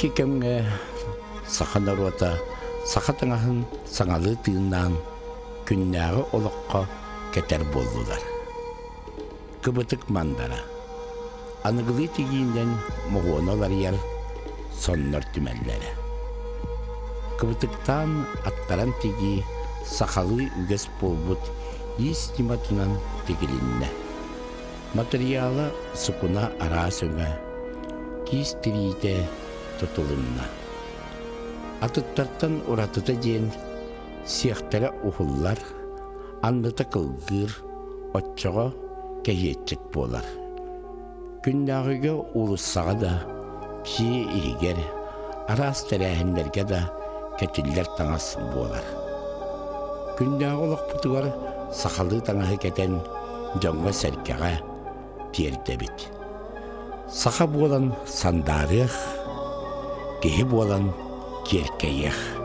Кэнники кэмҥэ саха норуота саха таҥаһын саҥалыы тыыннаан күннээҕи олоххо кэтэр буоллулар. Кыбытык мандара. Аныгылыы тигиинэн моһуона уларыйар соннор түмэллэрэ. Кыбытыктаан аттаран тигии сахалыы үгэс буолбут иис ньыматынан тигилиннэ. Матырыйаала сукуна араас өҥө, киис тириитэ тутулунна. Атыттартан уратыта диэн сиэхтэрэ уһуллар, анныта кылгыыр, оччоҕо кэһиэччик буолар. Күннээҕигэ уулуссаҕа да, дьиэ иһигэр, араас тэрээһиннэргэ да кэтиллэр таҥас буолар. Күннээҕи олохпутугар сахалыы таҥаһы кэтэн дьоҥҥо-сэргэҕэ тиэрдэбит. Саха буолан сандаарыах, киһи буолан киэркэйиэх.